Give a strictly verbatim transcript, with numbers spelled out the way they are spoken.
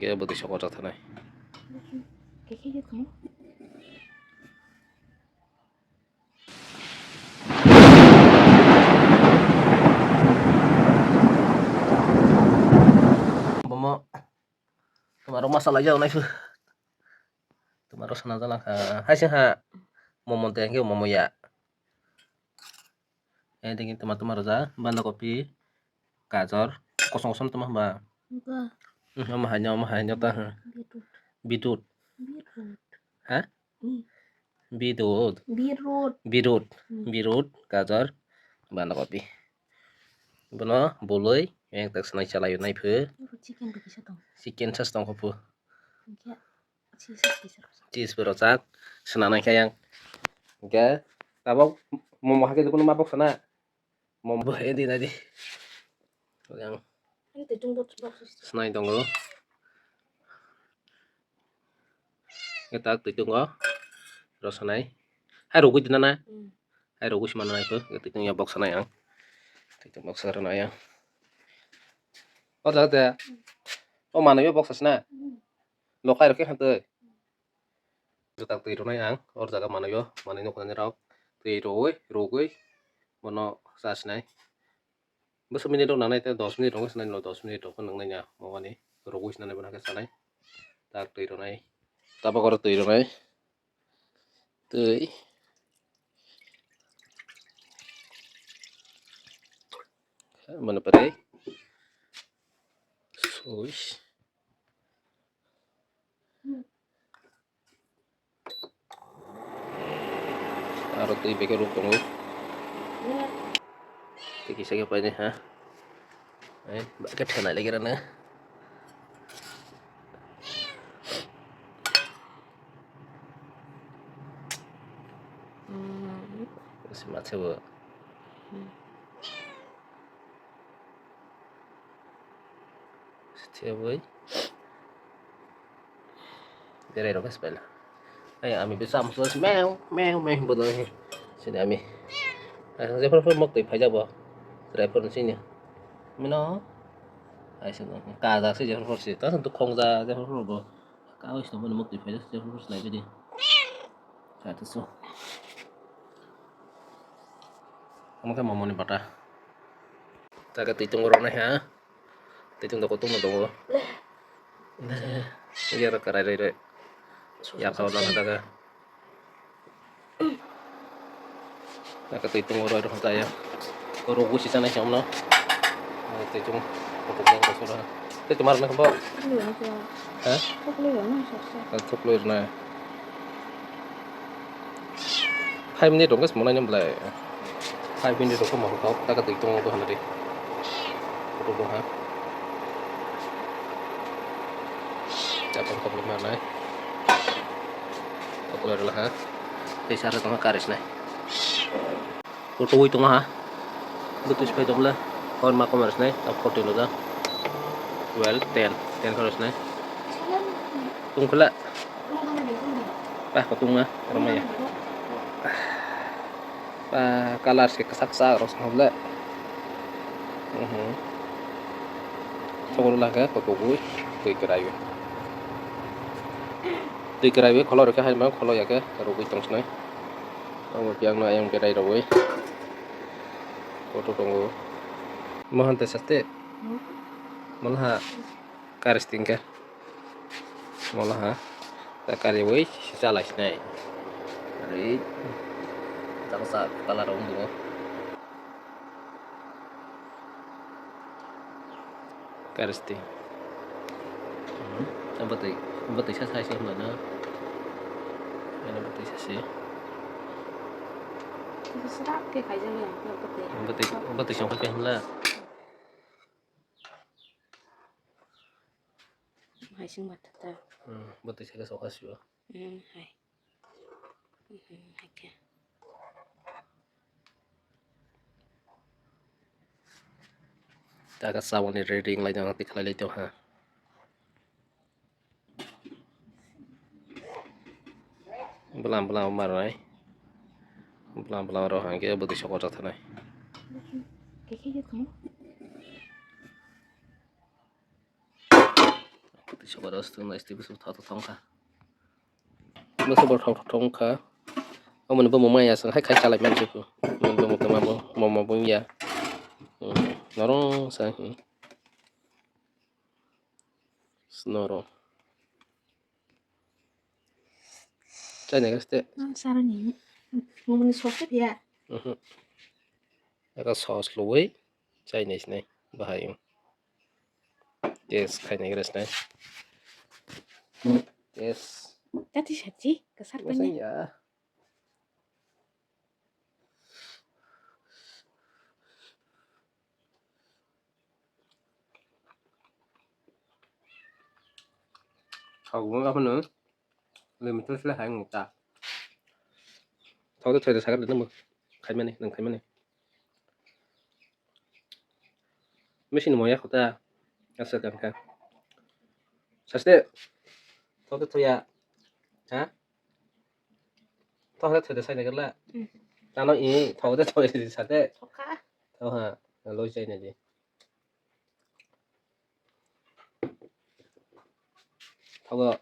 Khe bwtwi sokojak thanai. Bomo, twmarok masa laijak nai phu. Twmarok sana jala kha. Hai se ha. Momo de, hwnkhe momo ya. Hai digi tama tama roja, banda kopi, gajor, kosong kosong tama ba. Wngkha. Hmm, omo hai no, omo hai no ta, hmm. Beetroot. Beetroot. Beetroot. Ha? Hmm. Beetroot. Beetroot. Beetroot. Hmm. Beetroot, gajor, banda kopi. Bono boloi, yang tak senai chalai nai phu. Oro chicken bo kisa tong. Chicken sas tong phu. Hwnkhe. Cheese bo rwchak, swnanai khe yang. Hwnkhe tabok momo hakhe dukunu ma boksa na? Momo bo edi nai di. Yang. Ani twi tung box, box. Swnai tongo. Hwnkhe tak twi tongo. Rwsanai. Hai rwgwi dina na? Hmm. Hai rwgwi sima nai phu. Hwnkhe twi tung ya boksa nai ang. Twi tung boksa rwnai ang. O jaga de. O manwi o boksa sina. Hmm. Lokai rok khe hantwi. Jwtak twi rwnai ang, o jaga manwi o, manwi nuknani rok. Twi rwui, rwgwi, bono chasinai. Bwswk minute rok nangnai tei dos minute rok wngkha sinai, dos minute rok khe nangnai ya, mobani rwgwi sinani bono khe sanai. Tak twi rwnai. Tabok oro twi rwnai. Twi. Mano pare. Swish. Aro twi beke ruk tongo. Twi kisa khe painai ha. Ai, bake thenai lagi rana. Bwswk ma se bo. Sithiya boi. Berai rok spela. Ai, ami bisa musuh meow, meow, meow, bodo he. Sini ami. Ai, jepor pun mok twi phaijak bo. Jepor sini. Mino. Ai, sini. Kajak si jepor si. Ta santu khongja jepor bo. Kawis no mok twi phaijak jepor si lai bidi. Kata so. Omo khe momoni bata. Taka twi tongo rok nai ha. Twi tongo, twi tongo. Yara karai rai rai. Yaka wala daga. Taka twi tongo rok rok ta ya. Rok busi sanai samno. Twi tongo. Twi tongo. Twi tongo. Ha? Chocolate rok nai. Five minute rok se monai nang belai. Five minute rok se mohor kok, taka twi tongo bo hwnwi. Photo bo ha. Chapang kok ma nai. Chocolate rok ha. Tei sara tongo karis nai. Photo wi tongo ha. Bwtwi se phai tong le. Hor ma komar se nai. Fourteen rok da. Twelve, ten. Ten khoro se nai. Tungkula. Bah, kotungma, romaya. Bah, color se kwchak kwchak rok swnam le. Mhm. Sokol lake kotogwi twi kwraiwi. Twi kwraiwi kholo rwkhe hai ma kholo yakhe rwgwi tongsnai. Omo khe ang no ayang berai rwgwi. Photo tongo. Mohan te saste. Hmm? Malaha karis tingkha. Mola ha. Ta kari wi chalai sinai. Ari. Taksa color wng dugo. Karisti. Bwtwi, bwtwi sa sai se hwnba na. Ani bwtwi sa se. Srap khe khaijak ya, bwtwi. Bwtwi, bwtwi song khe hwnla. Hai sing mat ta. Hmm, bwtwi sa khe sokha sio. Hmm, hai. Hmm, hai khe. Taka saboni ready lai tong, tikhlai lai tong ha. Bwlam bwlam marnai. Bwlam bwlam ro hangke bwtwi sokojak thanai. Bwtwi Soba rostung nai stick busu thok thok thongkha. Busu bo thok thok thongkha. Omoni bo mumai aswng hai khai chalai man siku. Omoni bo mukama bo momo bo ya. Hmm, norong sa, hmm. Snoro. Chai nai gaste. Ang saroni. Mumuni sokhe ya. Mhm. Aka sos luwi. Chai nai sinai. Bahai. Test khai nai gaste. Test. Tati sachi, kasar. Masa panya ya. Thok wng aphano limited le hai wng ta. Thok de thoi de sakar de nang khaimani, nang khaimani. Machine moya kho ta. Asa kan ka. Saste. Thok de thoya. Ha? Thok de thoi de sai de la. Hmm. Tano i thok de thoi de sate. Thok kha. Thok ha. Loi sai ne di. Thogo